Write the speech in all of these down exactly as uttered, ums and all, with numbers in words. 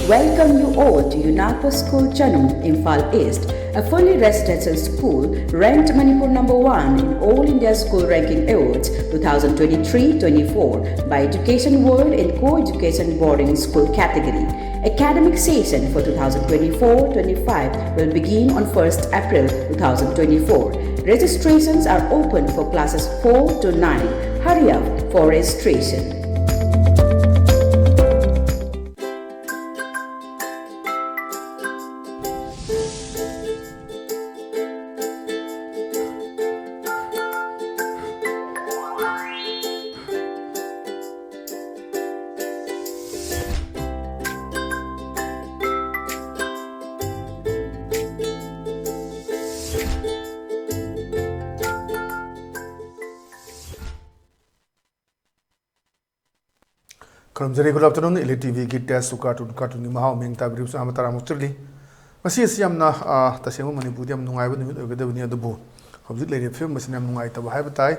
Welcome you all to UNACO School Chanung, Imphal East, a fully residential school ranked Manipur number one in All India School Ranking Awards twenty twenty-three twenty-four by Education World in co-education boarding school category. Academic session for twenty twenty-four twenty-five will begin on first April two thousand twenty-four. Registrations are open for classes four to nine. Hurry up for registration. ꯈꯨꯔꯨꯝꯖꯔꯤ, good afternoon, Elite ꯇꯤꯚꯤꯒꯤ Test to Cartoon, ꯀꯥꯔꯇꯨꯟꯒꯤ ꯃꯍꯥꯎ ꯃꯤꯡ ꯇꯥꯕꯤꯔꯤꯕꯁꯨ ꯑꯍꯥꯟꯕ ꯇꯔꯥꯃꯨꯛ ꯆꯠꯂꯤ꯫ ꯉꯁꯤ ꯑꯁꯤ ꯌꯥꯝꯅ, ꯑ, ꯇꯁꯦꯡꯕ ꯃꯅꯤꯄꯨꯔꯗ ꯌꯥꯝ ꯅꯨꯡꯉꯥꯏꯕ ꯅꯨꯃꯤꯠ ꯑꯣꯏꯒꯗꯕꯅꯤ, ꯑꯗꯨꯕꯨ ꯍꯧꯖꯤꯛ ꯂꯩꯔꯤꯕ ꯐꯤꯕꯝ ꯑꯁꯤꯅ ꯌꯥꯝ ꯅꯨꯡꯉꯥꯏꯇꯕ ꯍꯥꯏꯕ ꯇꯥꯏ꯫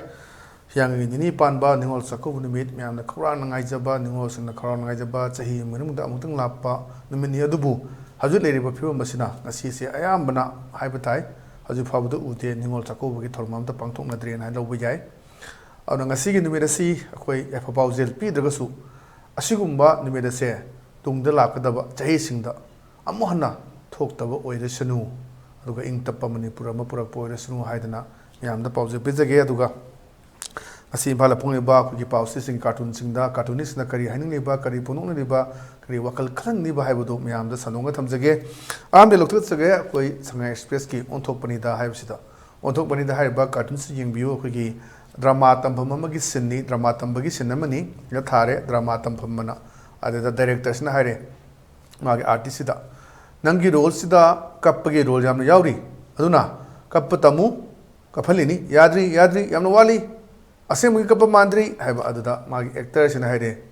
ꯍꯤꯌꯥꯡꯒꯩꯒꯤ ꯅꯤꯅꯤ ꯄꯥꯟꯕ ꯅꯤꯉꯣꯜ ꯆꯥꯛꯀꯧꯕ ꯅꯨꯃꯤꯠ, ꯃꯌꯥꯝꯅ ꯈꯧꯔꯥꯡꯅ ꯉꯥꯏꯖꯕ, ꯅꯤꯉꯣꯜꯁꯤꯡꯅ ꯈꯧꯔꯥꯡꯅ ꯉꯥꯏꯖꯕ, ꯆꯍꯤ ꯑꯃꯒꯤ ꯃꯅꯨꯡꯗ ꯑꯃꯨꯛꯇꯪ ꯂꯥꯛꯄ ꯅꯨꯃꯤꯠꯅꯤ꯫ ꯑꯗꯨꯕꯨ ꯍꯧꯖꯤꯛ ꯂꯩꯔꯤꯕ ꯐꯤꯕꯝ ꯑꯁꯤꯅ ꯉꯁꯤꯁꯦ ꯑꯌꯥꯝꯕꯅ ꯍꯥꯏꯕ ꯇꯥꯏ, ꯍꯧꯖꯤꯛ ꯐꯥꯎꯕꯗ ꯎꯗꯦ, ꯅꯤꯉꯣꯜ ꯆꯥꯛꯀꯧꯕꯒꯤ ꯊꯧꯔꯝ ꯑꯃꯇ ꯄꯥꯡꯊꯣꯛꯅꯗ꯭ꯔꯦꯅ ꯍꯥꯏꯅ ꯂꯧꯕ ꯌꯥꯏ꯫ ꯑꯗꯨꯅ ꯉꯁꯤꯒꯤ ꯅꯨꯃꯤꯠ ꯑꯁꯤ ꯑꯩꯈꯣꯏ ꯌꯥꯏꯐ ꯄꯥꯎꯖꯦꯜ ꯄꯤꯗ꯭ꯔꯒꯁꯨ, ꯑꯁꯤꯒꯨꯝꯕ ꯅꯨꯃꯤꯠ ꯑꯁꯦ ꯇꯨꯡꯗ ꯂꯥꯛꯀꯗꯕ ꯆꯍꯤꯁꯤꯡꯗ ꯑꯃꯨꯛ ꯍꯟꯅ ꯊꯣꯛꯇꯕ ꯑꯣꯏꯔꯁꯅꯨ, ꯑꯗꯨꯒ ꯏꯪ ꯇꯞꯄ ꯃꯅꯤꯄꯨꯔ ꯑꯃ ꯄꯨꯔꯛꯄ ꯑꯣꯏꯔꯁꯅꯨ ꯍꯥꯏꯗꯅ ꯃꯌꯥꯝꯗ ꯄꯥꯎꯖꯦꯜ ꯄꯤꯖꯒꯦ꯫ ꯑꯗꯨꯒ ꯉꯁꯤ ꯏꯝꯐꯥꯜꯗ ꯐꯣꯡꯂꯤꯕ ꯑꯩꯈꯣꯏꯒꯤ ꯄꯥꯎꯆꯦꯁꯤꯡ, ꯀꯥꯔꯇꯨꯟꯁꯤꯡꯗ ꯀꯥꯔꯇꯨꯅꯤꯁꯁꯤꯡꯅ ꯀꯔꯤ ꯍꯥꯏꯅꯤꯡꯂꯤꯕ, ꯀꯔꯤ ꯐꯣꯡꯗꯣꯛꯅꯤꯡꯂꯤꯕ, ꯀꯔꯤ ꯋꯥꯈꯜ ꯈꯜꯍꯟꯅꯤꯡꯂꯤꯕ ꯍꯥꯏꯕꯗꯨ ꯃꯌꯥꯝꯗ ꯁꯟꯗꯣꯛꯅ ꯊꯝꯖꯒꯦ꯫ ꯑꯍꯥꯟꯕꯗ ꯂꯧꯊꯣꯛꯆꯒꯦ, ꯑꯩꯈꯣꯏ ꯁꯉꯥꯏ ꯑꯦꯛꯁꯄ꯭ꯔꯦꯁꯀꯤ ꯑꯣꯟꯊꯣꯛꯄꯅꯤꯗ ꯍꯥꯏꯕꯁꯤꯗ, ꯑꯣꯟꯊꯣꯛꯄꯅꯤꯗ ꯍꯥꯏꯔꯤꯕ ꯀꯥꯔꯇꯨꯟꯁꯤ ꯌꯦꯡꯕꯤꯌꯨ꯫ ꯑꯩꯈꯣꯏꯒꯤ ꯗ꯭ꯔꯃꯥ ꯇꯝꯐꯝ ꯑꯃꯒꯤ ꯁꯤꯟꯅꯤ, ꯗ꯭ꯔꯃꯥ ꯇꯝꯕꯒꯤ ꯁꯤꯟ ꯑꯃꯅꯤ꯫ ꯁꯤꯗ ꯊꯥꯔꯦ ꯗ꯭ꯔꯃꯥ ꯇꯝꯐꯝ ꯑꯅ꯫ ꯑꯗꯨꯗ ꯗꯥꯏꯔꯦꯛꯇꯔꯁꯤꯅ ꯍꯥꯏꯔꯦ, ꯃꯥꯒꯤ ꯑꯥꯔꯇꯤꯁꯁꯤꯗ, "ꯅꯪꯒꯤ ꯔꯣꯜꯁꯤꯗ ꯀꯞꯄꯒꯤ ꯔꯣꯜ ꯌꯥꯝꯅ ꯌꯥꯎꯔꯤ, ꯑꯗꯨꯅ ꯀꯞꯄ ꯇꯝꯃꯨ, ꯀꯞꯍꯜꯂꯤꯅꯤ, ꯌꯥꯗ꯭ꯔꯤ, ꯌꯥꯗ꯭ꯔꯤ, ꯌꯥꯝꯅ ꯋꯥꯠꯂꯤ, ꯑꯁꯦꯡꯕꯒꯤ ꯀꯞꯄ ꯃꯥꯟꯗ꯭ꯔꯤ" ꯍꯥꯏꯕ꯫ ꯑꯗꯨꯗ ꯃꯥꯒꯤ ꯑꯦꯛꯇꯔꯁꯤꯅ ꯍꯥꯏꯔꯦ,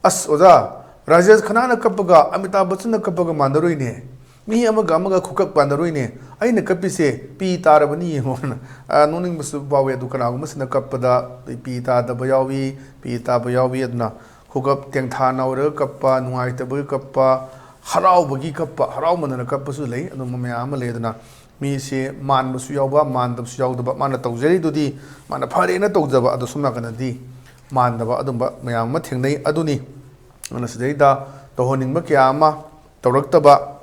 "ꯑꯁ ꯑꯣꯖꯥ, ꯔꯥꯖꯦꯁ ꯈꯅꯥꯅ ꯀꯞꯄꯒ ꯑꯃꯤꯇꯥꯕ ꯕꯆꯟꯅ ꯀꯞꯄꯒ ꯃꯥꯟꯅꯔꯣꯏꯅꯦ, ꯃꯤ ꯑꯃꯒ ꯑꯃꯒ ꯈꯨꯀꯞ ꯃꯥꯟꯅꯔꯣꯏꯅꯦ, ꯑꯩꯅ ꯀꯞꯄꯤꯁꯦ ꯄꯤ ꯇꯥꯔꯕꯅꯤ ꯌꯦꯡꯉꯣꯅ"꯫ ꯑ, ꯅꯣꯛꯅꯤꯡꯕꯁꯨ ꯐꯥꯎꯋꯤ꯫ ꯑꯗꯨ ꯀꯅꯥꯒꯨꯝꯕꯁꯤꯅ ꯀꯞꯄꯗ ꯄꯤ ꯇꯥꯗꯕ ꯌꯥꯎꯏ, ꯄꯤ ꯇꯥꯕ ꯌꯥꯎꯏ꯫ ꯑꯗꯨꯅ ꯈꯨꯀꯞ ꯇꯦꯡꯊꯥ ꯅꯧꯔꯒ ꯀꯞꯄ, ꯅꯨꯡꯉꯥꯏꯇꯕꯒꯤ ꯀꯞꯄ, ꯍꯔꯥꯎꯕꯒꯤ ꯀꯞꯄ, ꯍꯔꯥꯎꯃꯟꯗꯅ ꯀꯞꯄꯁꯨ ꯂꯩ꯫ ꯑꯗꯨꯝꯕ ꯃꯌꯥꯝ ꯑꯃ ꯂꯩ꯫ ꯑꯗꯨꯅ ꯃꯤꯁꯦ ꯃꯥꯟꯕꯁꯨ ꯌꯥꯎꯕ, ꯃꯥꯟꯗꯕꯁꯨ ꯌꯥꯎꯗꯕ꯫ ꯃꯥꯅ ꯇꯧꯖꯔꯤꯗꯨꯗꯤ ꯃꯥꯅ ꯐꯔꯦꯅ ꯇꯧꯖꯕ, ꯑꯗꯣ ꯁꯣꯝ ꯅꯥꯀꯟꯗꯗꯤ ꯃꯥꯟꯗꯕ ꯑꯗꯨꯝꯕ ꯃꯌꯥꯝ ꯑꯃ ꯊꯦꯡꯅꯩ꯫ ꯑꯗꯨꯅꯤ ꯑꯗꯨꯅ ꯁꯤꯗꯩꯗ ꯇꯧꯍꯟꯅꯤꯡꯕ ꯀꯌꯥ ꯑꯃ ꯇꯧꯔꯛꯇꯕ,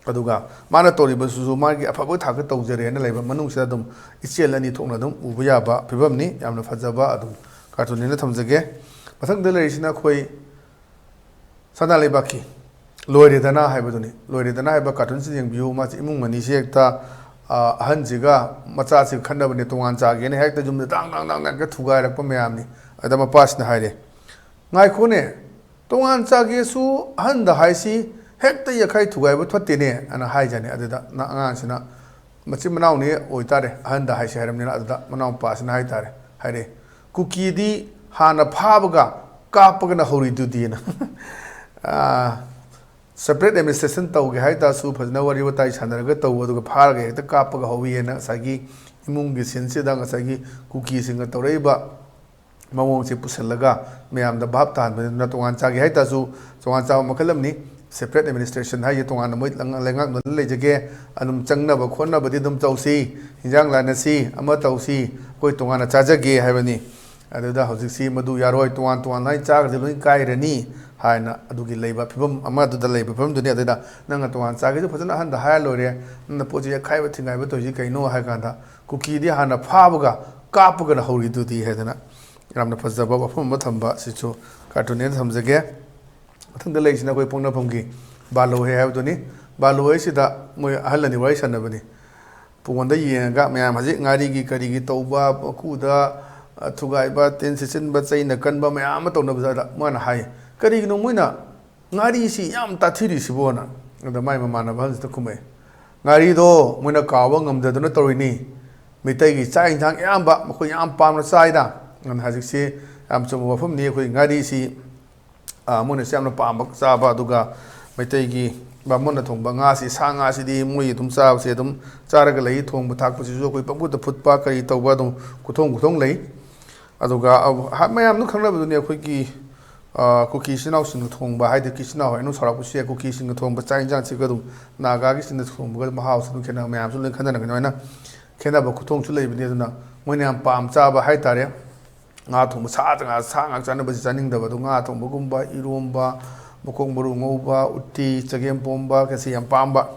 ꯑꯗꯨꯒ ꯃꯥꯅ ꯇꯧꯔꯤꯕꯁꯤꯁꯨ ꯃꯥꯒꯤ ꯑꯐꯕ ꯊꯥꯛꯇ ꯇꯧꯖꯔꯦꯅ ꯂꯩꯕ ꯃꯅꯨꯡꯁꯤꯗ ꯑꯗꯨꯝ ꯏꯆꯦꯜ ꯑꯅꯤ ꯊꯣꯛꯅ ꯑꯗꯨꯝ ꯎꯕ ꯌꯥꯕ ꯐꯤꯕꯝꯅꯤ꯫ ꯌꯥꯝꯅ ꯐꯖꯕ ꯑꯗꯨꯝ ꯀꯥꯔꯇꯨꯟꯅꯦꯅ ꯊꯝꯖꯒꯦ꯫ ꯃꯊꯪꯗ ꯂꯩꯔꯤꯁꯤꯅ ꯑꯩꯈꯣꯏ ꯁꯅꯥ ꯂꯩꯕꯥꯛꯀꯤ ꯂꯣꯏꯔꯦꯗꯅ ꯍꯥꯏꯕꯗꯨꯅꯤ꯫ ꯂꯣꯏꯔꯦꯗꯅ ꯍꯥꯏꯕ ꯀꯥꯔꯇꯨꯟꯁꯤ ꯌꯦꯡꯕꯤꯌꯨ꯫ ꯃꯥꯁꯤ ꯏꯃꯨꯡ ꯑꯅꯤꯁꯤ ꯍꯦꯛꯇ, ꯑ, ꯑꯍꯟꯁꯤꯒ ꯃꯆꯥꯁꯤꯒ ꯈꯠꯅꯕꯅꯦ, ꯇꯣꯉꯥꯟ ꯆꯥꯒꯦꯅ ꯍꯦꯛꯇ ꯌꯨꯝꯗ ꯗꯥꯡ ꯗꯥꯡ ꯗꯥꯡ ꯗꯥꯡ ꯍꯦꯛꯇ ꯊꯨꯒꯥꯏꯔꯛꯄ ꯃꯌꯥꯝꯅꯤ꯫ ꯑꯗ ꯃꯄꯥꯁꯤꯅ ꯍꯥꯏꯔꯦ, "ꯉꯥꯏꯈꯣꯅꯦ, ꯇꯣꯉꯥꯟ ꯆꯥꯒꯦꯁꯨ ꯑꯍꯟꯗ ꯍꯥꯏꯁꯤ, ꯍꯦꯛꯇ ꯌꯥꯈꯥꯏ ꯊꯨꯒꯥꯏꯕ ꯐꯠꯇꯦꯅꯦ" ꯑꯅ ꯍꯥꯏꯖꯥꯅꯤ꯫ ꯑꯗꯨꯗ ꯅ-, ꯑꯉꯥꯡꯁꯤꯅ, ꯃꯆꯤꯟ ꯃꯅꯥꯎꯅꯤ ꯑꯣꯏꯇꯥꯔꯦ, ꯑꯍꯟꯗ ꯍꯥꯏꯁꯤ ꯍꯥꯏꯔꯕꯅꯤꯅ꯫ ꯑꯗꯨꯗ ꯃꯅꯥꯎꯄꯥꯁꯤꯅ ꯍꯥꯏꯇꯥꯔꯦ, ꯍꯥꯏꯔꯦ, "ꯀꯨꯀꯤꯗꯤ ꯍꯥꯟꯅ ꯐꯥꯕꯒ ꯀꯥꯞꯄꯒꯅ ꯍꯧꯔꯤꯗꯨꯗꯤꯅ"꯫ ꯑꯥ, separate administration ꯇꯧꯒꯦ ꯍꯥꯏ ꯇꯥꯔꯁꯨ ꯐꯖꯅ ꯋꯥꯔꯤ ꯋꯥꯇꯥꯏ ꯁꯥꯟꯅꯔꯒ ꯇꯧ, ꯑꯗꯨꯒ ꯐꯥꯔꯒ ꯍꯦꯛꯇ ꯀꯥꯞꯄꯒ ꯍꯧꯋꯤꯑꯅ ꯉꯁꯥꯏꯒꯤ ꯏꯃꯨꯡꯒꯤ ꯁꯤꯟꯁꯤꯗ ꯉꯁꯥꯏꯒꯤ ꯀꯨꯀꯤꯁꯤꯡꯅ ꯇꯧꯔꯛꯏꯕ ꯃꯑꯣꯡꯁꯦ ꯄꯨꯁꯤꯜꯂꯒ ꯃꯌꯥꯝꯗ ꯚꯥꯞ ꯇꯥꯍꯟꯕꯅꯤꯅ, ꯇꯣꯉꯥꯟ ꯆꯥꯒꯦ ꯍꯥꯏ ꯇꯥꯔꯁꯨ ꯇꯣꯉꯥꯟ ꯆꯥꯕ ꯃꯈꯜ ꯑꯃꯅꯤ꯫ Separate administration ꯍꯥꯏꯁꯦ ꯇꯣꯉꯥꯟꯅ ꯃꯣꯏ ꯂꯩꯉꯥꯛ-, ꯂꯩꯉꯥꯛꯅ ꯂꯩꯖꯒꯦ, ꯑꯗꯨꯝ ꯆꯪꯅꯕ ꯈꯣꯠꯅꯕꯗꯤ ꯑꯗꯨꯝ ꯇꯧꯁꯤ, ꯍꯤꯟꯖꯥꯡ ꯂꯥꯟꯅꯁꯤ, ꯑꯃ ꯇꯧꯁꯤ, ꯑꯩꯈꯣꯏ ꯇꯣꯉꯥꯟꯅ ꯆꯥꯖꯒꯦ ꯍꯥꯏꯕꯅꯤ꯫ ꯑꯗꯨꯗ ꯍꯧꯖꯤꯛꯁꯤ ꯃꯗꯨ ꯌꯥꯔꯣꯏ, ꯇꯣꯉꯥꯟ ꯇꯣꯉꯥꯟꯅ ꯂꯣꯏ ꯆꯥꯈ꯭ꯔꯗꯤ ꯂꯣꯏ ꯀꯥꯏꯔꯅꯤ ꯍꯥꯏꯅ ꯑꯗꯨꯒꯤ ꯂꯩꯕ ꯐꯤꯕꯝ ꯑꯃꯗꯨꯗ ꯂꯩꯕ ꯐꯤꯕꯝꯗꯨꯅꯤ꯫ ꯑꯗꯨꯗ ꯅꯪꯅ ꯇꯣꯉꯥꯟ ꯆꯥꯒꯦꯁꯨ ꯐꯖꯅ ꯑꯍꯟꯗ ꯍꯥꯏꯔ ꯂꯣꯏꯔꯦ, ꯅꯪꯅ ꯄꯣꯠꯁꯤ ꯌꯥꯈꯥꯏꯕ ꯊꯤꯡꯒꯥꯏꯕ ꯇꯧꯔꯤꯁꯤ ꯀꯩꯅꯣ ꯍꯥꯏ ꯀꯥꯟꯗ, "ꯀꯨꯀꯤꯗꯤ ꯍꯥꯟꯅ ꯐꯥꯕꯒ ꯀꯥꯞꯄꯒꯅ ꯍꯧꯔꯤꯗꯨꯗꯤ" ꯍꯥꯏꯗꯅ ꯌꯥꯝꯅ ꯐꯖꯕ ꯋꯥꯐꯝ ꯑꯃ ꯊꯝꯕ ꯁꯤꯁꯨ ꯀꯥꯔꯇꯨꯟꯅꯦꯅ ꯊꯝꯖꯒꯦ꯫ ꯃꯊꯪꯗ ꯂꯩꯔꯤꯁꯤꯅ ꯑꯩꯈꯣꯏ ꯄꯣꯛꯅꯐꯝꯒꯤ ꯕꯥꯂꯣꯍꯦ ꯍꯥꯏꯕꯗꯨꯅꯤ꯫ ꯕꯥꯂꯣꯍꯦꯁꯤꯗ ꯃꯣꯏ ꯑꯍꯜ ꯑꯅꯤ ꯋꯥꯔꯤ ꯁꯥꯟꯅꯕꯅꯤ꯫ ꯄꯨꯡꯉꯣꯟꯗ ꯌꯦꯡꯉꯒ ꯃꯌꯥꯝ ꯍꯧꯖꯤꯛ ꯉꯥꯔꯤꯒꯤ ꯀꯔꯤꯒꯤ ꯇꯧꯕ, ꯃꯀꯨꯗ, ꯑ, ꯊꯨꯒꯥꯏꯕ, ꯇꯤꯟ ꯁꯤꯠꯆꯤꯟꯕ, ꯆꯩꯅ ꯀꯟꯕ ꯃꯌꯥꯝ ꯑꯃ ꯇꯧꯅꯕꯗ ꯃꯥꯅ ꯍꯥꯏ, "ꯀꯔꯤꯒꯤꯅꯣ ꯃꯣꯏꯅ ꯉꯥꯔꯤꯁꯤ ꯌꯥꯝ ꯇꯥꯊꯤꯔꯤꯁꯤꯕꯣꯅ?" ꯑꯗ ꯃꯥꯏ ꯃꯃꯥꯟꯅꯕ ꯑꯍꯟꯁꯤꯗ ꯈꯨꯝꯃꯛꯑꯦ, "ꯉꯥꯔꯤꯗꯣ ꯃꯣꯏꯅ ꯀꯥꯎꯕ ꯉꯝꯗꯗꯨꯅ ꯇꯧꯔꯤꯅꯤ꯫ ꯃꯩꯇꯩꯒꯤ ꯆꯥꯛ ꯏꯟꯁꯥꯡ ꯑꯌꯥꯝꯕ ꯃꯈꯣꯏ ꯌꯥꯝ ꯄꯥꯝꯅ ꯆꯥꯏꯗ꯫ ꯑꯗꯨꯅ ꯍꯧꯖꯤꯛꯁꯤ ꯌꯥꯝ ꯆꯨꯝꯕ ꯋꯥꯐꯝꯅꯤ꯫ ꯑꯩꯈꯣꯏ ꯉꯥꯔꯤꯁꯤ, ꯑ, ꯃꯣꯏꯅꯁꯨ ꯌꯥꯝꯅ ꯄꯥꯝꯕ ꯆꯥꯕ, ꯑꯗꯨꯒ ꯃꯩꯇꯩꯒꯤ ꯕꯥꯃꯣꯟꯅ ꯊꯣꯡꯕ ꯉꯥꯁꯤ, ꯁꯥ ꯉꯥꯁꯤꯗꯤ ꯃꯣꯏ ꯑꯗꯨꯝ ꯆꯥꯕꯁꯦ ꯑꯗꯨꯝ ꯆꯥꯔꯒ ꯂꯩ꯫ ꯊꯣꯡꯕ ꯊꯥꯛꯄꯁꯤꯁꯨ ꯑꯩꯈꯣꯏ ꯄꯪꯐꯨꯠꯇ ꯐꯨꯠꯄ ꯀꯔꯤ ꯇꯧꯕ ꯑꯗꯨꯝ ꯈꯨꯊꯣꯡ ꯈꯨꯊꯣꯡ ꯂꯩ꯫ ꯑꯗꯨꯒ ꯑ-, ꯃꯌꯥꯝꯅ ꯈꯪꯅꯕꯗꯨꯅꯤ ꯑꯩꯈꯣꯏꯒꯤ, ꯀꯨꯀꯤ ꯏꯆꯤꯟ ꯏꯅꯥꯎꯁꯤꯡꯅ ꯊꯣꯡꯕ ꯍꯥꯏꯗꯤ, ꯀꯨꯀꯤ ꯏꯆꯤꯟ ꯏꯅꯥꯎ ꯍꯥꯏꯅ ꯁꯥꯎꯔꯛꯄꯁꯨ ꯌꯥꯏ, ꯀꯨꯀꯤꯁꯤꯡꯅ ꯊꯣꯡꯕ ꯆꯥꯛ ꯌꯦꯟꯁꯥꯡꯁꯤꯒ ꯑꯗꯨꯝ ꯅꯥꯒꯥꯒꯤꯁꯤꯡꯅ ꯊꯣꯡꯕꯒ ꯃꯍꯥꯎꯁꯨ ꯑꯗꯨꯝ ꯈꯦꯠꯅꯕ, ꯃꯌꯥꯝꯁꯨ ꯂꯣꯏ ꯈꯟꯅꯔꯒꯅꯤ꯫ ꯑꯗꯨꯃꯥꯏꯅ ꯈꯦꯠꯅꯕ ꯈꯨꯊꯣꯡꯁꯨ ꯂꯩꯕꯅꯤ꯫ ꯑꯗꯨꯅ ꯃꯣꯏꯅ ꯌꯥꯝ ꯄꯥꯝ ꯆꯥꯕ ꯍꯥꯏꯇꯥꯔꯦ, ꯉꯥ ꯊꯣꯡꯕ, ꯁꯥ ꯉꯥ, ꯁꯥ ꯉꯥꯛ ꯆꯥꯅꯕꯁꯤ ꯆꯥꯅꯤꯡꯗꯕ꯫ ꯑꯗꯣ ꯉꯥ ꯊꯣꯡꯕꯒꯨꯝꯕ, ꯏꯔꯣꯝꯕ, ꯃꯀꯣꯛ ꯃꯔꯨ ꯉꯧꯕ, ꯎꯇꯤ, ꯆꯒꯦꯝ ꯄꯣꯝꯕ, ꯀꯩꯁꯤ ꯌꯥꯝ ꯄꯥꯝꯕ꯫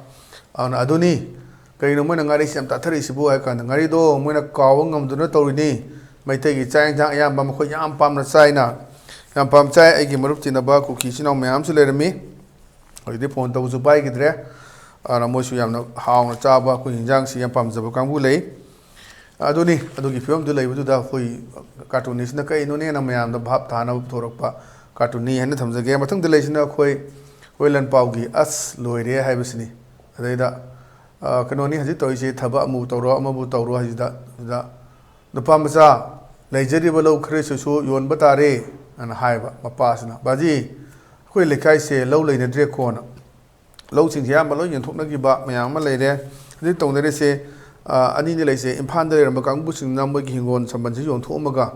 ꯑꯗꯨꯅ ꯑꯗꯨꯅꯤ꯫ ꯀꯩꯅꯣ ꯃꯣꯏꯅ ꯉꯥꯔꯤꯁꯤ ꯌꯥꯝ ꯇꯥꯊꯔꯛꯏꯁꯤꯕꯨ ꯍꯥꯏ ꯀꯥꯟꯗ, ꯉꯥꯔꯤꯗꯣ ꯃꯣꯏꯅ ꯀꯥꯎꯕ ꯉꯝꯗꯨꯅ ꯇꯧꯔꯤꯅꯤ꯫ ꯃꯩꯇꯩꯒꯤ ꯆꯥꯛ ꯌꯦꯟꯁꯥꯡ ꯑꯌꯥꯝꯕ ꯃꯈꯣꯏ ꯌꯥꯝ ꯄꯥꯝꯅ ꯆꯥꯏꯅ, ꯌꯥꯝ ꯄꯥꯝ ꯆꯥꯏ꯫ ꯑꯩꯒꯤ ꯃꯔꯨꯞ ꯇꯤꯟꯅꯕ ꯀꯨꯀꯤ ꯏꯆꯤꯟ ꯏꯅꯥꯎ ꯃꯌꯥꯝꯁꯨ ꯂꯩꯔꯝꯃꯤ꯫ ꯍꯧꯖꯤꯛꯇꯤ ꯐꯣꯟ ꯇꯧꯕꯁꯨ ꯄꯥꯏꯈꯤꯗ꯭ꯔꯦ꯫ ꯑꯗꯨꯅ ꯃꯣꯏꯁꯨ ꯌꯥꯝꯅ ꯍꯥꯎꯅ ꯆꯥꯕ, ꯑꯩꯈꯣꯏ ꯌꯦꯟꯁꯥꯡꯁꯤ ꯌꯥꯝ ꯄꯥꯝꯖꯕ ꯀꯥꯡꯕꯨ ꯂꯩ꯫ ꯑꯗꯨꯅꯤ, ꯑꯗꯨꯒꯤ ꯐꯤꯕꯝꯗꯨ ꯂꯩꯕꯗꯨꯗ ꯑꯩꯈꯣꯏ ꯀꯥꯔꯇꯨꯟꯅꯤꯁꯤꯅ ꯀꯩꯅꯣꯅꯦꯅ ꯃꯌꯥꯝꯗ ꯚꯥꯞ ꯊꯥꯅꯕ ꯄꯨꯊꯣꯔꯛꯄ ꯀꯥꯔꯇꯨꯟꯅꯤ ꯍꯥꯏꯅ ꯊꯝꯖꯒꯦ꯫ ꯃꯊꯪꯗ ꯂꯩꯁꯤꯅ ꯑꯩꯈꯣꯏ ꯍꯣꯏ ꯂꯟꯄꯥꯎꯒꯤ "ꯑꯁ ꯂꯣꯏꯔꯦ" ꯍꯥꯏꯕꯁꯤꯅꯤ꯫ ꯑꯗꯩꯗ, ꯑ, ꯀꯩꯅꯣꯅꯤ ꯍꯧꯖꯤꯛ ꯇꯧꯔꯤꯁꯦ, ꯊꯕꯛ ꯑꯃꯕꯨ ꯇꯧꯔꯣ, ꯑꯃꯕꯨ ꯇꯧꯔꯣ ꯍꯥꯏꯁꯤꯗ, ꯁꯤꯗ ꯅꯨꯄꯥ ꯃꯆꯥ, "ꯂꯩꯖꯔꯤꯕ ꯂꯧ ꯈꯔꯁꯤꯁꯨ ꯌꯣꯟꯕ ꯇꯥꯔꯦ" ꯑꯅ ꯍꯥꯏꯕ ꯃꯄꯥꯁꯤꯅ, "ꯕꯥꯖꯤ, ꯑꯩꯈꯣꯏ ꯂꯩꯀꯥꯏꯁꯦ ꯂꯧ ꯂꯩꯅꯗ꯭ꯔꯦꯀꯣꯅ꯫ ꯂꯧꯁꯤꯡꯁꯦ ꯑꯌꯥꯝꯕ ꯂꯣꯏ ꯌꯣꯟꯊꯣꯛꯅꯈꯤꯕ ꯃꯌꯥꯝ ꯑꯃ ꯂꯩꯔꯦ꯫ ꯍꯧꯖꯤꯛ ꯇꯧꯅꯔꯤꯁꯦ, ꯑ, ꯑꯅꯤꯅꯤ ꯂꯩꯁꯦ꯫ ꯏꯝꯐꯥꯜꯗ ꯂꯩꯔꯝꯕ ꯀꯥꯡꯕꯨꯁꯤꯡꯅ ꯃꯣꯏꯒꯤ ꯍꯤꯡꯒꯣꯜ ꯁꯝꯕꯜꯁꯤ ꯌꯣꯟꯊꯣꯛꯑꯝꯃꯒ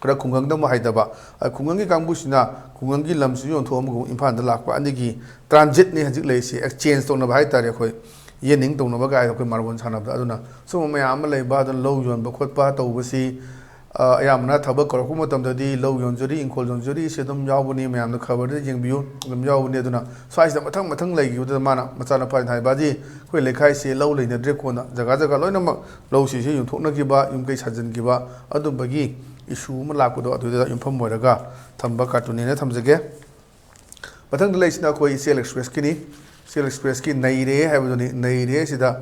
ꯈꯔ ꯈꯨꯡꯒꯪꯗ ꯑꯃꯨꯛ ꯍꯥꯏꯗꯕ, ꯑ, ꯈꯨꯡꯒꯪꯒꯤ ꯀꯥꯡꯕꯨꯁꯤꯅ ꯈꯨꯡꯒꯪꯒꯤ ꯂꯝꯁꯤ ꯌꯣꯟꯊꯣꯛꯑꯝꯃꯒ ꯑꯃꯨꯛ ꯏꯝꯐꯥꯜꯗ ꯂꯥꯛꯄ꯫ ꯑꯅꯤꯒꯤ ꯇ꯭ꯔꯥꯟꯖꯤꯠꯅꯤ ꯍꯧꯖꯤꯛ ꯂꯩꯔꯤꯁꯦ, ꯑꯦꯛꯆꯦꯟꯖ ꯇꯧꯅꯕ ꯍꯥꯏꯇꯥꯔꯦ, ꯑꯩꯈꯣꯏ ꯌꯦꯟꯅꯤꯡ ꯇꯧꯅꯕ ꯀꯥꯏꯗ ꯑꯩꯈꯣꯏ ꯃꯥꯔꯕꯣꯜ ꯁꯥꯟꯅꯕꯗ꯫ ꯑꯗꯨꯅ ꯁꯨꯝꯕ ꯃꯌꯥꯝ ꯑꯃ ꯂꯩꯕ, ꯑꯗꯨꯅ ꯂꯧ ꯌꯣꯟꯕ ꯈꯣꯠꯄ ꯇꯧꯕꯁꯤ, ꯑ, ꯑꯌꯥꯝꯕꯅ ꯊꯕꯛ ꯀꯧꯔꯛꯄ ꯃꯇꯝꯗꯗꯤ ꯂꯧ ꯌꯣꯟꯖꯔꯤ, ꯏꯪꯈꯣꯜ ꯌꯣꯟꯖꯔꯤ, ꯁꯤ ꯑꯗꯨꯝ ꯌꯥꯎꯕꯅꯤ, ꯃꯌꯥꯝꯅ ꯈꯕꯔꯗ ꯌꯦꯡꯕꯤꯌꯨ, ꯑꯗꯨꯝ ꯌꯥꯎꯕꯅꯤ꯫ ꯑꯗꯨꯅ ꯁ꯭ꯋꯥꯏꯁꯤꯗ ꯃꯊꯪ ꯃꯊꯪ ꯂꯩꯈꯤꯕꯗꯨꯗ ꯃꯥꯅ ꯃꯆꯥꯅꯨꯄꯥꯁꯤꯅ ꯍꯥꯏ, "ꯕꯥꯖꯤ, ꯑꯩꯈꯣꯏ ꯂꯩꯀꯥꯏꯁꯤ ꯂꯧ ꯂꯩꯅꯗ꯭ꯔꯦ, ꯀꯣꯟꯅ ꯖꯒꯥ ꯖꯒꯥ ꯂꯣꯏꯅꯃꯛ ꯂꯧꯁꯤꯡꯁꯤ ꯌꯣꯟꯊꯣꯛꯅꯈꯤꯕ, ꯌꯨꯝ ꯀꯩ ꯁꯥꯖꯤꯟꯈꯤꯕ, ꯑꯗꯨꯝꯕꯒꯤ ꯏꯁꯨ ꯑꯃ ꯂꯥꯛꯄꯗꯣ ꯑꯗꯨꯗ ꯌꯨꯝꯐꯝ ꯑꯣꯏꯔꯒ ꯊꯝꯕ ꯀꯥꯔꯇꯨꯟꯅꯦꯅ ꯊꯝꯖꯒꯦ"꯫ ꯃꯊꯪꯗ ꯂꯩꯁꯤꯅ ꯑꯩꯈꯣꯏ ꯏꯆꯦꯜ ꯑꯦꯛꯁꯄ꯭ꯔꯦꯁꯀꯤꯅꯤ꯫ ꯏꯆꯦꯜ ꯑꯦꯛꯁꯄ꯭ꯔꯦꯁꯀꯤ "ꯅꯩꯔꯦ" ꯍꯥꯏꯕꯗꯨꯅꯤ꯫ "ꯅꯩꯔꯦ" ꯁꯤꯗ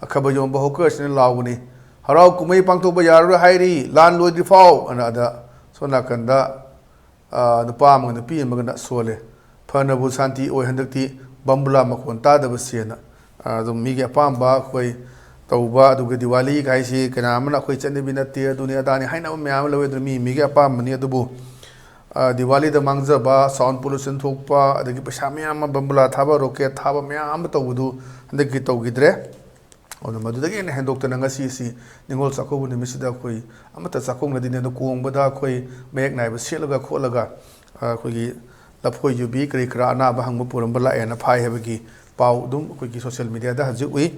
ꯈꯕꯔ ꯌꯣꯟꯕ ꯍꯣꯀꯔꯁꯤꯅ ꯂꯥꯎꯕꯅꯤ, "ꯍꯔꯥꯎ ꯀꯨꯝꯍꯩ ꯄꯥꯡꯊꯣꯛꯄ ꯌꯥꯔꯔꯣꯏ ꯍꯥꯏꯔꯤ, ꯂꯥꯟ ꯂꯣꯏꯗ꯭ꯔꯤ ꯐꯥꯎ" ꯑꯅ꯫ ꯑꯗ ꯁꯣꯝ ꯅꯥꯀꯟꯗ, ꯑ, ꯅꯨꯄꯥ ꯑꯃꯒ ꯅꯨꯄꯤ ꯑꯃꯒꯅ ꯁꯣꯜꯂꯦ, "ꯐꯅꯕꯨ ꯁꯥꯟꯇꯤ ꯑꯣꯏ ꯍꯟꯗꯛꯇꯤ, ꯕꯝꯕꯨꯂꯥ ꯃꯈꯣꯟ ꯇꯥꯗꯕꯁꯦꯅ"꯫ ꯑ, ꯑꯗꯨꯝ ꯃꯤꯒꯤ ꯑꯄꯥꯝꯕ ꯑꯩꯈꯣꯏ ꯇꯧꯕ, ꯑꯗꯨꯒ ꯗꯤꯋꯥꯂꯤ ꯍꯥꯏꯁꯤ ꯀꯅꯥ ꯑꯃꯅ ꯑꯩꯈꯣꯏ ꯆꯠꯅꯕꯤ ꯅꯠꯇꯦ, ꯑꯗꯨꯅꯤ ꯑꯗꯥꯅꯤ ꯍꯥꯏꯅꯕ ꯃꯌꯥꯝ ꯑꯃ ꯂꯧꯋꯤ꯫ ꯑꯗꯨꯅ ꯃꯤ ꯃꯤꯒꯤ ꯑꯄꯥꯝꯕꯅꯤ꯫ ꯑꯗꯨꯕꯨ, ꯑ, ꯗꯤꯋꯥꯂꯤꯗ ꯃꯥꯡꯖꯕ, ꯁꯥꯎꯟ ꯄꯣꯂꯨꯁꯟ ꯊꯣꯛꯄ, ꯑꯗꯒꯤ ꯄꯩꯁꯥ ꯃꯌꯥꯝ ꯑꯃ, ꯕꯝꯕꯨꯂꯥ ꯊꯥꯕ, ꯔꯣꯀꯦꯠ ꯊꯥꯕ ꯃꯌꯥꯝ ꯑꯃ ꯇꯧꯕꯗꯨ ꯍꯟꯗꯛꯀꯤ ꯇꯧꯈꯤꯗ꯭ꯔꯦ꯫ ꯑꯗꯨꯅ ꯃꯗꯨꯗꯒꯤ ꯍꯦꯟꯅ ꯍꯦꯟꯗꯣꯛꯇꯅ ꯉꯁꯤꯁꯤ ꯅꯤꯉꯣꯜ ꯆꯥꯛꯀꯧꯕ ꯅꯨꯃꯤꯠꯁꯤꯗ ꯑꯩꯈꯣꯏ ꯑꯃꯠꯇ ꯆꯥꯛꯀꯧꯅꯗꯦꯅꯦ꯫ ꯑꯗꯣ ꯀꯣꯡꯕꯗ ꯑꯩꯈꯣꯏ ꯃꯌꯦꯛ ꯅꯥꯏꯕ ꯁꯦꯠꯂꯒ ꯈꯣꯠꯂꯒ ꯑꯩꯈꯣꯏꯒꯤ ꯂꯐꯣꯏ ꯌꯨꯕꯤ ꯀꯔꯤ ꯀꯔꯥ ꯑꯅꯥꯕ ꯍꯪꯕ ꯄꯨꯔꯝꯕ ꯂꯥꯛꯑꯦꯅ ꯐꯥꯏ ꯍꯥꯏꯕꯒꯤ ꯄꯥꯎ ꯑꯗꯨꯝ ꯑꯩꯈꯣꯏꯒꯤ ꯁꯣꯁꯤꯌꯦꯜ ꯃꯦꯗꯤꯌꯥꯗ ꯍꯧꯖꯤꯛ ꯎꯏ꯫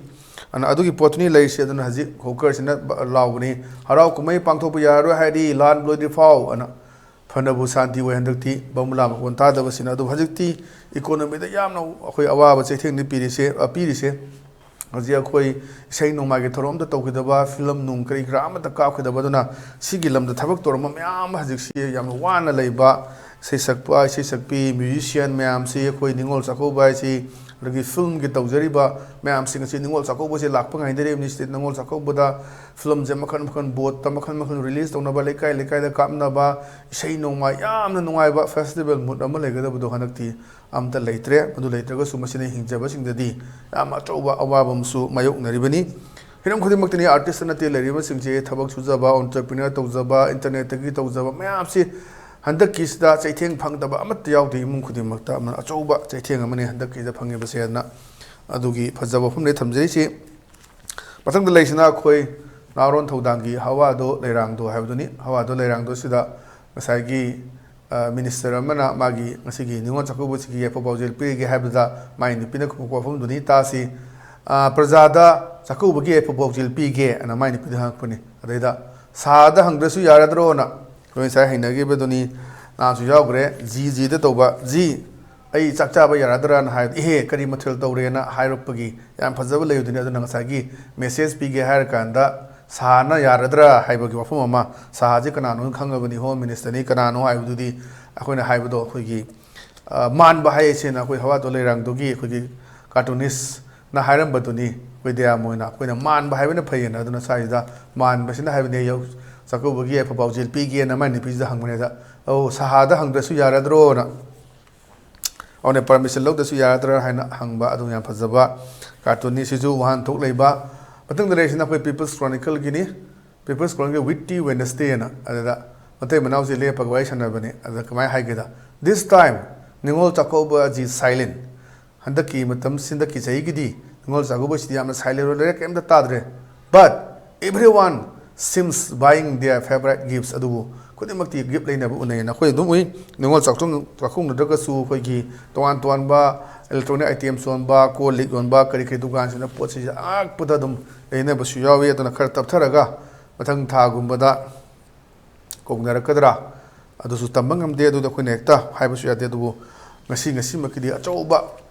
ꯑꯗꯨꯅ ꯑꯗꯨꯒꯤ ꯄꯣꯠꯇꯨꯅꯤ ꯂꯩꯔꯤꯁꯦ꯫ ꯑꯗꯨꯅ ꯍꯧꯖꯤꯛ ꯍꯣꯀꯔꯁꯤꯅ ꯕ-, ꯂꯥꯎꯕꯅꯤ, "ꯍꯔꯥꯎ ꯀꯨꯝꯍꯩ ꯄꯥꯡꯊꯣꯛꯄ ꯌꯥꯔꯔꯣꯏ ꯍꯥꯏꯔꯤ, ꯂꯥꯟ ꯂꯣꯏꯗ꯭ꯔꯤ ꯐꯥꯎ" ꯑꯅ꯫ ꯐꯅꯕꯨ ꯁꯥꯟꯇꯤ ꯑꯣꯏ ꯍꯟꯗꯛꯇꯤ ꯕꯝꯕꯨꯂꯥ ꯃꯈꯣꯟ ꯇꯥꯗꯕꯁꯤꯅ꯫ ꯑꯗꯨꯕꯨ ꯍꯧꯖꯤꯛꯇꯤ ꯏꯀꯣꯅꯣꯃꯤꯗ ꯌꯥꯝꯅ ꯑꯩꯈꯣꯏ ꯑꯋꯥꯕ ꯆꯩꯊꯦꯡꯅꯤ ꯄꯤꯔꯤꯁꯦ, ꯑ, ꯄꯤꯔꯤꯁꯦ꯫ ꯍꯧꯖꯤꯛ ꯑꯩꯈꯣꯏ ꯏꯁꯩ ꯅꯣꯡꯃꯥꯏꯒꯤ ꯊꯧꯔꯝ ꯑꯝꯇ ꯇꯧꯈꯤꯗꯕ, ꯐꯤꯂꯝ ꯅꯨꯡ ꯀꯔꯤ ꯀꯔꯥ ꯑꯃꯠꯇ ꯀꯥꯞꯈꯤꯗꯕ꯫ ꯑꯗꯨꯅ ꯁꯤꯒꯤ ꯂꯝꯗ ꯊꯕꯛ ꯇꯧꯔꯝꯕ ꯃꯌꯥꯝ ꯑꯃ ꯍꯧꯖꯤꯛꯁꯤ ꯌꯥꯝꯅ ꯋꯥꯅ ꯂꯩꯕ, ꯏꯁꯩ ꯁꯛꯄ, ꯏꯁꯩ ꯁꯛꯄꯤ, ꯃ꯭ꯌꯨꯖꯤꯁꯤꯌꯥꯟ ꯃꯌꯥꯝꯁꯤ, ꯑꯩꯈꯣꯏ ꯅꯤꯉꯣꯜ ꯆꯥꯛꯀꯧꯕ ꯍꯥꯏꯁꯤ, ꯑꯗꯒꯤ ꯐꯤꯂꯝꯒꯤ ꯇꯧꯖꯔꯤꯕ ꯃꯌꯥꯝꯁꯤꯡ ꯑꯁꯤ ꯅꯤꯉꯣꯜ ꯆꯥꯛꯀꯧꯕꯁꯦ ꯂꯥꯛꯄ ꯉꯥꯏꯅꯔꯤꯕꯅꯤ꯫ ꯁꯤꯗ ꯅꯤꯉꯣꯜ ꯆꯥꯛꯀꯧꯕꯗ ꯐꯤꯂꯝꯁꯦ ꯃꯈꯜ ꯃꯈꯜ, ꯕꯣꯠꯇ ꯃꯈꯜ ꯃꯈꯜ ꯔꯤꯂꯤꯁ ꯇꯧꯅꯕ, ꯂꯩꯀꯥꯏ ꯂꯩꯀꯥꯏꯗ ꯀꯥꯞꯅꯕ, ꯏꯁꯩ ꯅꯣꯡꯃꯥꯏ ꯌꯥꯝꯅ ꯅꯨꯡꯉꯥꯏꯕ ꯐꯦꯁꯇꯤꯚꯦꯜ ꯃꯨꯠ ꯑꯃ ꯂꯩꯒꯗꯕꯗꯣ ꯍꯟꯗꯛꯇꯤ ꯑꯝꯇ ꯂꯩꯇ꯭ꯔꯦ꯫ ꯃꯗꯨ ꯂꯩꯇ꯭ꯔꯒꯁꯨ ꯃꯁꯤꯅ ꯍꯤꯡꯖꯕꯁꯤꯡꯗꯗꯤ ꯌꯥꯝ ꯑꯆꯧꯕ ꯑꯋꯥꯕ ꯑꯃꯁꯨ ꯃꯥꯌꯣꯛꯅꯔꯤꯕꯅꯤ꯫ ꯍꯤꯔꯝ ꯈꯨꯗꯤꯡꯃꯛꯇꯅꯤ ꯑꯥꯔꯇꯤꯁꯇ ꯅꯠꯇꯦ ꯂꯩꯔꯤꯕꯁꯤꯡꯁꯦ, ꯊꯕꯛ ꯁꯨꯖꯕ, ꯑꯣꯟꯇꯔꯄ꯭ꯔꯤꯅꯔ ꯇꯧꯖꯕ, ꯏꯟꯇꯔꯅꯦꯠꯇꯒꯤ ꯇꯧꯖꯕ ꯃꯌꯥꯝꯁꯤ ꯍꯟꯗꯛꯀꯤꯁꯤꯗ ꯆꯩꯊꯦꯡ ꯐꯪꯗꯕ ꯑꯃꯠꯇ ꯌꯥꯎꯗꯦ꯫ ꯏꯃꯨꯡ ꯈꯨꯗꯤꯡꯃꯛꯇ ꯑꯃ ꯑꯆꯧꯕ ꯆꯩꯊꯦꯡ ꯑꯃꯅꯤ ꯍꯟꯗꯛꯀꯤꯗ ꯐꯪꯉꯤꯕꯁꯦ꯫ ꯑꯗꯨꯅ ꯑꯗꯨꯒꯤ ꯐꯖꯕ ꯋꯥꯐꯝꯅꯦ ꯊꯝꯖꯔꯤꯁꯤ꯫ ꯃꯊꯪꯗ ꯂꯩꯔꯤꯁꯤꯅ ꯑꯩꯈꯣꯏ ꯅꯥꯔꯣꯟ ꯊꯧꯗꯥꯡꯒꯤ ꯍꯋꯥꯗꯣ ꯂꯩꯔꯥꯡꯗꯣ ꯍꯥꯏꯕꯗꯨꯅꯤ꯫ ꯍꯋꯥꯗꯣ ꯂꯩꯔꯥꯡꯗꯣ ꯁꯤꯗ ꯉꯁꯥꯏꯒꯤ, ꯑ, ꯃꯤꯅꯤꯁꯇꯔ ꯑꯃꯅ ꯃꯥꯒꯤ ꯉꯁꯤꯒꯤ ꯅꯤꯉꯣꯜ ꯆꯥꯛꯀꯧꯕꯁꯤꯒꯤ ꯌꯥꯏꯐ ꯄꯥꯎꯖꯦꯜ ꯄꯤꯔꯤꯒꯦ ꯍꯥꯏꯕꯗ ꯃꯥꯏ ꯅꯨꯄꯤꯅ ꯈꯨꯝꯃꯛꯄ ꯋꯥꯐꯝꯗꯨꯅꯤ ꯇꯥꯁꯤ꯫ ꯑ, "ꯄ꯭ꯔꯖꯥꯗ ꯆꯥꯛꯀꯧꯕꯒꯤ ꯌꯥꯏꯐ ꯄꯥꯎꯖꯦꯜ ꯄꯤꯒꯦ" ꯑꯅ ꯃꯥꯏ ꯅꯨꯄꯤꯗ ꯍꯪꯉꯛꯄꯅꯤ꯫ ꯑꯗꯩꯗ "ꯁꯥꯗ ꯍꯪꯗ꯭ꯔꯁꯨ ꯌꯥꯔꯗ꯭ꯔꯣꯅ" ꯑꯩꯈꯣꯏ ꯉꯁꯥꯏ ꯍꯩꯅꯈꯤꯕꯗꯨꯅꯤ꯫ ꯅꯍꯥꯟꯁꯨ ꯌꯥꯎꯈ꯭ꯔꯦ, "ꯖꯤ ꯖꯤꯗ ꯇꯧꯕ, ꯖꯤ, ꯑꯩ ꯆꯥꯛ ꯆꯥꯕ ꯌꯥꯔꯗ꯭ꯔꯥꯅ" ꯍꯥꯏꯕꯗ, "ꯏꯍꯦ, ꯀꯔꯤ ꯃꯊꯦꯜ ꯇꯧꯔꯦꯅ" ꯍꯥꯏꯔꯛꯄꯒꯤ ꯌꯥꯝ ꯐꯖꯕ ꯂꯩꯕꯗꯨꯅꯤ꯫ ꯑꯗꯨꯅ ꯉꯁꯥꯏꯒꯤ ꯃꯦꯁꯦꯖ ꯄꯤꯒꯦ ꯍꯥꯏꯔꯀꯥꯟꯗ ꯁꯥꯍꯥꯅ ꯌꯥꯔꯗ꯭ꯔꯥ ꯍꯥꯏꯕꯒꯤ ꯋꯥꯐꯝ ꯑꯃ, ꯁꯥꯍꯥꯁꯦ ꯀꯅꯥꯅꯣ ꯈꯪꯉꯕꯅꯤ, ꯍꯣꯝ ꯃꯤꯅꯤꯁꯇꯔꯅꯤ, ꯀꯅꯥꯅꯣ ꯍꯥꯏꯕꯗꯨꯗꯤ ꯑꯩꯈꯣꯏꯅ ꯍꯥꯏꯕꯗꯣ ꯑꯩꯈꯣꯏꯒꯤ, ꯑ, ꯃꯥꯟꯕ ꯍꯥꯏꯁꯦꯅ ꯑꯩꯈꯣꯏ ꯍꯋꯥꯗꯣ ꯂꯩꯔꯥꯡꯗꯨꯒꯤ ꯑꯩꯈꯣꯏꯒꯤ ꯀꯥꯔꯇꯨꯅꯤꯁꯅ ꯍꯥꯏꯔꯝꯕꯗꯨꯅꯤ꯫ ꯑꯩꯈꯣꯏ ꯗꯌꯥꯃꯣꯏꯅ ꯑꯩꯈꯣꯏꯅ ꯃꯥꯟꯕ ꯍꯥꯏꯕꯅ ꯐꯩꯌꯦꯅ꯫ ꯑꯗꯨꯅ ꯁ꯭ꯋꯥꯏꯁꯤꯗ ꯃꯥꯟꯕꯁꯤꯅ ꯍꯥꯏꯕꯅꯦ, ꯌꯧ-, ꯆꯥꯛꯀꯧꯕꯒꯤ ꯌꯥꯏꯐ ꯄꯥꯎꯖꯦꯜ ꯄꯤꯒꯦꯅ ꯃꯥꯏ ꯅꯨꯄꯤꯁꯤꯗ ꯍꯪꯕꯅꯦꯗ, "ꯑꯧ, ꯁꯥꯍꯥꯗ ꯍꯪꯗ꯭ꯔꯁꯨ ꯌꯥꯔꯗ꯭ꯔꯣꯅ?" ꯑꯗꯨꯅ ꯄꯔꯃꯤꯁꯟ ꯂꯧꯗ꯭ꯔꯁꯨ ꯌꯥꯔꯗ꯭ꯔꯥ ꯍꯥꯏꯅ ꯍꯪꯕ꯫ ꯑꯗꯨ ꯌꯥꯝ ꯐꯖꯕ ꯀꯥꯔꯇꯨꯟꯅꯤ꯫ ꯁꯤꯁꯨ ꯋꯥꯍꯟꯊꯣꯛ ꯂꯩꯕ꯫ ꯃꯊꯪꯗ ꯂꯩꯔꯤꯁꯤꯅ ꯑꯩꯈꯣꯏ ꯄꯤꯄꯜꯁ ꯀ꯭ꯔꯣꯅꯤꯀꯜꯒꯤꯅꯤ꯫ Peoples chronicle ꯋꯤꯠꯇꯤ ꯋꯦꯅꯁꯗꯦꯅ꯫ ꯑꯗꯨꯗ ꯃꯇꯩ ꯃꯅꯥꯎꯁꯦ ꯂꯦꯞꯄꯒ ꯋꯥꯔꯤ ꯁꯥꯟꯅꯕꯅꯦ꯫ ꯑꯗꯨꯗ ꯀꯃꯥꯏꯅ ꯍꯥꯏꯒꯦꯗ, "This time, Ningol Chakkouba G silent꯫ ꯍꯟꯗꯛꯀꯤ ꯃꯇꯝ, ꯍꯟꯗꯛꯀꯤ ꯆꯍꯤꯒꯤꯗꯤ ꯅꯤꯉꯣꯜ ꯆꯥꯛꯀꯧꯕꯁꯤꯗꯤ ꯌꯥꯝꯅ silent ꯑꯣꯏ, ꯂꯩꯔꯦ, ꯀꯩꯝꯇ ꯇꯥꯗ꯭ꯔꯦ꯫ But everyone seems buying their favorite gifts꯫ ꯑꯗꯨꯕꯨ ꯈꯨꯗꯤꯡꯃꯛꯇꯤ ꯒꯤꯐ ꯂꯩꯅꯕ ꯎꯅꯩꯌꯦꯅ ꯑꯩꯈꯣꯏ ꯑꯗꯨꯝ ꯎꯏ꯫ ꯅꯤꯉꯣꯜ ꯆꯥꯛꯊꯣꯡ ꯆꯥꯛꯈꯨꯝ ꯅꯠꯇ꯭ꯔꯒꯁꯨ ꯑꯩꯈꯣꯏꯒꯤ ꯇꯣꯉꯥꯟ ꯇꯣꯉꯥꯟꯕ ꯏꯂꯦꯛꯇ꯭ꯔꯣꯅꯤꯛ ꯑꯥꯏꯇꯦꯝꯁ ꯌꯣꯟꯕ, ꯀꯣꯜ ꯂꯤꯛ ꯌꯣꯟꯕ, ꯀꯔꯤ ꯀꯔꯤ ꯗꯨꯀꯥꯟꯁꯤꯡꯅ ꯄꯣꯠꯁꯤ ꯑꯔꯥꯛꯄꯗ ꯑꯗꯨꯝ ꯂꯩꯅꯕꯁꯨ ꯌꯥꯎꯏ꯫ ꯑꯗꯨꯅ ꯈꯔ ꯇꯞꯊꯔꯒ ꯃꯊꯪ ꯊꯥꯒꯨꯝꯕꯗ ꯀꯧꯅꯔꯛꯀꯗ꯭ꯔꯥ? ꯑꯗꯨꯁꯨ ꯇꯝꯕ ꯉꯝꯗꯦ꯫ ꯑꯗꯨꯗ ꯑꯩꯈꯣꯏꯅ ꯍꯦꯛꯇ ꯍꯥꯏꯕꯁꯨ ꯌꯥꯗꯦ꯫ ꯑꯗꯨꯕꯨ ꯉꯁꯤ ꯉꯁꯤꯃꯛꯀꯤꯗꯤ ꯑꯆꯧꯕ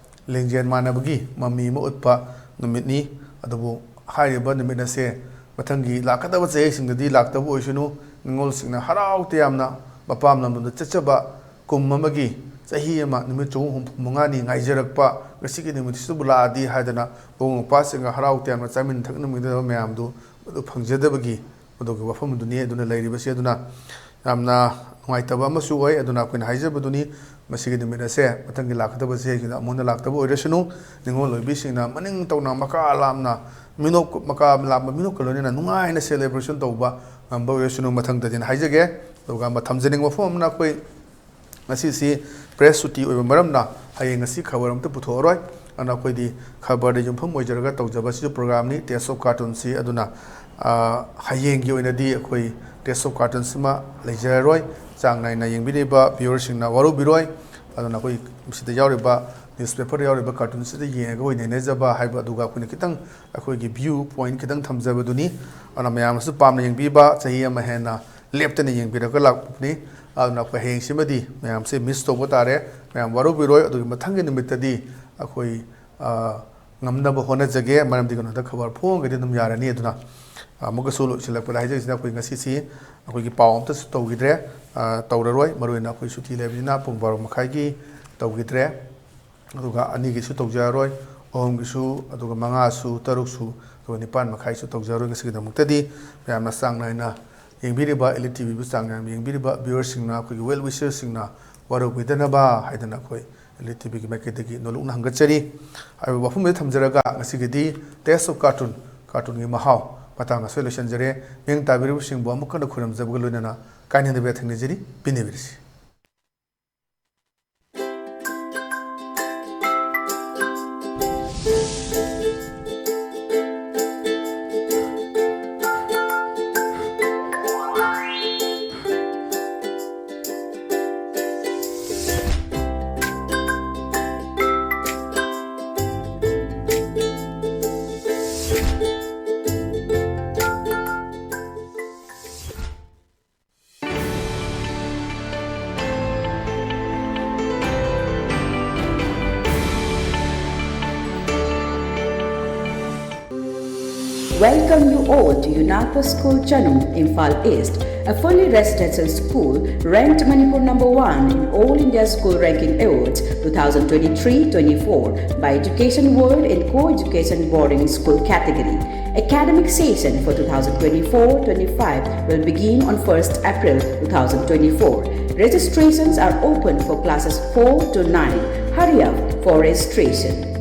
ꯂꯦꯡꯖꯦꯜ ꯃꯥꯟꯅꯕꯒꯤ ꯃꯃꯤ ꯑꯃ ꯎꯠꯄ ꯅꯨꯃꯤꯠꯅꯤ꯫ ꯑꯗꯨꯕꯨ ꯍꯥꯏꯔꯤꯕ ꯅꯨꯃꯤꯠ ꯑꯁꯦ ꯃꯊꯪꯒꯤ ꯂꯥꯛꯀꯗꯕ ꯆꯍꯤꯁꯤꯡꯗꯗꯤ ꯂꯥꯛꯇꯕ ꯑꯣꯏꯁꯅꯨ꯫ ꯅꯤꯉꯣꯜꯁꯤꯡꯅ ꯍꯔꯥꯎ ꯇꯌꯥꯝꯅ ꯃꯄꯥꯝ ꯂꯝꯗꯝꯗ ꯆꯠꯆꯕ, ꯀꯨꯝ ꯑꯃꯒꯤ, ꯆꯍꯤ ꯑꯃ ꯅꯨꯃꯤꯠ ꯆꯍꯨꯝ ꯍꯨꯝꯐꯨ ꯃꯉꯥꯅꯤ ꯉꯥꯏꯖꯔꯛꯄ ꯉꯁꯤꯒꯤ ꯅꯨꯃꯤꯠꯁꯤꯗꯕꯨ ꯂꯥꯛꯑꯗꯤ ꯍꯥꯏꯗꯅ ꯃꯕꯨꯡ ꯃꯧꯄ꯭ꯋꯥꯁꯤꯡꯒ ꯍꯔꯥꯎ ꯇꯌꯥꯝꯅ ꯆꯥꯃꯤꯟ ꯊꯛꯃꯤꯟꯅꯕ ꯃꯌꯥꯝꯗꯨ ꯃꯗꯨ ꯐꯪꯖꯗꯕꯒꯤ ꯃꯗꯨꯒꯤ ꯋꯥꯐꯝ ꯑꯗꯨꯅꯤ꯫ ꯑꯗꯨꯅ ꯂꯩꯔꯤꯕꯁꯤ ꯑꯗꯨꯅ ꯌꯥꯝꯅ ꯅꯨꯡꯉꯥꯏꯇꯕ ꯑꯃꯁꯨ ꯑꯣꯏ꯫ ꯑꯗꯨꯅ ꯑꯩꯈꯣꯏꯅ ꯍꯥꯏꯖꯕꯗꯨꯅꯤ, ꯃꯁꯤꯒꯤ ꯅꯨꯃꯤꯠ ꯑꯁꯦ ꯃꯊꯪꯒꯤ ꯂꯥꯛꯀꯗꯕ ꯆꯍꯤꯁꯤꯗ ꯑꯃꯨꯛ ꯍꯟꯅ ꯂꯥꯛꯇꯕ ꯑꯣꯏꯔꯁꯅꯨ꯫ ꯅꯤꯉꯣꯜ ꯑꯣꯏꯕꯤꯁꯤꯡꯅ ꯃꯅꯤꯡ ꯇꯧꯅ ꯃꯀꯥ ꯂꯥꯝꯅ ꯃꯤꯅꯣꯛ, ꯃꯀꯥ ꯂꯥꯝꯕ ꯃꯤꯅꯣꯛꯀ ꯂꯣꯏꯅꯅ ꯅꯨꯡꯉꯥꯏꯅ ꯁꯦꯂꯦꯕ꯭ꯔꯦꯁꯟ ꯇꯧꯕ ꯉꯝꯕ ꯑꯣꯏꯔꯁꯅꯨ ꯃꯊꯪꯗꯗꯤꯅ ꯍꯥꯏꯖꯒꯦ꯫ ꯑꯗꯨꯒ ꯑꯃ ꯊꯝꯖꯅꯤꯡꯕ ꯋꯥꯐꯝ ꯑꯃꯅ, ꯑꯩꯈꯣꯏ ꯉꯁꯤꯁꯤ ꯄ꯭ꯔꯦꯁ ꯁꯨꯇꯤ ꯑꯣꯏꯕ ꯃꯔꯝꯅ ꯍꯌꯦꯡ ꯉꯁꯤ ꯈꯕꯔ ꯑꯝꯇ ꯄꯨꯊꯣꯛꯑꯔꯣꯏ꯫ ꯑꯗꯨꯅ ꯑꯩꯈꯣꯏꯗꯤ ꯈꯕꯔꯗ ꯌꯨꯝꯐꯝ ꯑꯣꯏꯖꯔꯒ ꯇꯧꯖꯕ ꯁꯤꯁꯨ ꯄ꯭ꯔꯣꯒ꯭ꯔꯥꯝꯅꯤ, ꯇꯦꯁ ꯑꯣꯐ ꯀꯥꯔꯇꯨꯟꯁꯤ꯫ ꯑꯗꯨꯅ, ꯑ, ꯍꯌꯦꯡꯒꯤ ꯑꯣꯏꯅꯗꯤ ꯑꯩꯈꯣꯏ ꯇꯦꯁ ꯑꯣꯐ ꯀꯥꯔꯇꯨꯟꯁꯤꯃ ꯂꯩꯖꯔꯔꯣꯏ꯫ ꯆꯥꯡ ꯅꯥꯏꯅ ꯌꯦꯡꯕꯤꯔꯤꯕ ꯚ꯭ꯌꯨꯋꯔꯁꯤꯡꯅ ꯋꯥꯔꯧꯕꯤꯔꯣꯏ꯫ ꯑꯗꯨꯅ ꯑꯩꯈꯣꯏ ꯃꯁꯤꯗ ꯌꯥꯎꯔꯤꯕ, ꯅ꯭ꯌꯨꯁꯄꯦꯄꯔꯗ ꯌꯥꯎꯔꯤꯕ ꯀꯥꯔꯇꯨꯟꯁꯤꯗ ꯌꯦꯡꯉꯒ ꯑꯣꯏꯅ ꯅꯩꯅꯖꯕ ꯍꯥꯏꯕ, ꯑꯗꯨꯒ ꯑꯩꯈꯣꯏꯅ ꯈꯤꯇꯪ ꯑꯩꯈꯣꯏꯒꯤ ꯚ꯭ꯌꯨ ꯄꯣꯏꯟꯠ ꯈꯤꯇꯪ ꯊꯝꯖꯕꯗꯨꯅꯤ꯫ ꯑꯗꯨꯅ ꯃꯌꯥꯝꯅꯁꯨ ꯄꯥꯝꯅ ꯌꯦꯡꯕꯤꯕ, ꯆꯍꯤ ꯑꯃ ꯍꯦꯟꯅ ꯂꯦꯞꯇꯅ ꯌꯦꯡꯕꯤꯔꯒ ꯂꯥꯛꯄꯅꯤ꯫ ꯑꯗꯨꯅ ꯑꯩꯈꯣꯏ ꯍꯌꯦꯡꯁꯤꯃꯗꯤ ꯃꯌꯥꯝꯁꯦ ꯃꯤꯁ ꯇꯧꯕ ꯇꯥꯔꯦ꯫ ꯃꯌꯥꯝ ꯋꯥꯔꯧꯕꯤꯔꯣꯏ꯫ ꯑꯗꯨꯒꯤ ꯃꯊꯪꯒꯤ ꯅꯨꯃꯤꯠꯇꯗꯤ ꯑꯩꯈꯣꯏ, ꯑ, ꯉꯝꯅꯕ ꯍꯣꯠꯅꯖꯒꯦ꯫ ꯃꯔꯝꯗꯤ ꯀꯩꯅꯣꯗ ꯈꯕꯔ ꯐꯣꯡꯉꯒꯗꯤ ꯑꯗꯨꯝ ꯌꯥꯔꯅꯤ꯫ ꯑꯗꯨꯅ ꯑꯃꯨꯛꯀꯁꯨ ꯂꯣꯏꯁꯤꯜꯂꯛꯄꯗ ꯍꯥꯏꯖꯔꯤꯁꯤꯅ, ꯑꯩꯈꯣꯏ ꯉꯁꯤꯁꯤ ꯑꯩꯈꯣꯏꯒꯤ ꯄꯥꯎ ꯑꯝꯇꯁꯨ ꯇꯧꯈꯤꯗ꯭ꯔꯦ, ꯑ, ꯇꯧꯔꯔꯣꯏ꯫ ꯃꯔꯨꯑꯣꯏꯅ ꯑꯩꯈꯣꯏ ꯁꯨꯇꯤ ꯂꯩꯕꯅꯤꯅ ꯄꯨꯡ ꯕꯥꯔꯣ ꯃꯈꯥꯏꯒꯤ ꯇꯧꯈꯤꯗ꯭ꯔꯦ꯫ ꯑꯗꯨꯒ ꯑꯅꯤꯒꯤꯁꯨ ꯇꯧꯖꯔꯔꯣꯏ, ꯑꯍꯨꯝꯒꯤꯁꯨ, ꯑꯗꯨꯒ ꯃꯉꯥꯁꯨ, ꯇꯔꯨꯛꯁꯨ, ꯑꯗꯨꯒ ꯅꯤꯄꯥꯟ ꯃꯈꯥꯏꯁꯨ ꯇꯧꯖꯔꯔꯣꯏ꯫ ꯉꯁꯤꯒꯤꯗꯃꯛꯇꯗꯤ ꯃꯌꯥꯝꯅ ꯆꯥꯡ ꯅꯥꯏꯅ ꯌꯦꯡꯕꯤꯔꯤꯕ, ꯏꯂꯤꯠ ꯇꯤꯚꯤꯕꯨ ꯆꯥꯡ ꯅꯥꯏꯅ ꯌꯦꯡꯕꯤꯔꯤꯕ ꯚ꯭ꯌꯨꯋꯔꯁꯤꯡꯅ, ꯑꯩꯈꯣꯏꯒꯤ ꯋꯦꯜ ꯋꯤꯁꯔꯁꯤꯡꯅ ꯋꯥꯔꯧꯕꯤꯗꯅꯕ ꯍꯥꯏꯗꯅ ꯑꯩꯈꯣꯏ ꯏꯂꯤꯠ ꯇꯤꯚꯤꯒꯤ ꯃꯥꯏꯀꯩꯗꯒꯤ ꯅꯣꯂꯨꯛꯅ ꯍꯪꯒꯠꯆꯔꯤ꯫ ꯍꯥꯏꯔꯤꯕ ꯋꯥꯐꯝꯁꯤꯗ ꯊꯝꯖꯔꯒ ꯉꯁꯤꯒꯤꯗꯤ ꯇꯦꯁ ꯑꯣꯐ ꯀꯥꯔꯇꯨꯟ, ꯀꯥꯔꯇꯨꯟꯒꯤ ꯃꯍꯥꯎ ꯃꯇꯥꯡ ꯑꯁꯤꯗ ꯂꯣꯏꯁꯤꯟꯖꯔꯦ꯫ ꯃꯤꯠꯌꯦꯡ ꯇꯥꯕꯤꯔꯤꯕꯁꯤꯡꯕꯨ ꯑꯃꯨꯛ ꯍꯟꯅ ꯈꯨꯔꯨꯝꯖꯕꯒ ꯂꯣꯏꯅꯅ ꯀꯥꯏꯅꯗꯕ ꯌꯥꯊꯪ ꯅꯤꯖꯔꯤ, ꯄꯤꯅꯕꯤꯔꯁꯤ꯫ Welcome you all to UNAPA School Chanum, Imphal East, a fully residential school ranked Manipur number one in All India School Ranking Awards two thousand twenty-three twenty-four by Education World in Co-Education Boarding School category. Academic session for two thousand twenty-four twenty-five will begin on first April two thousand twenty-four. Registrations are open for classes four to nine. Hurry up for registration.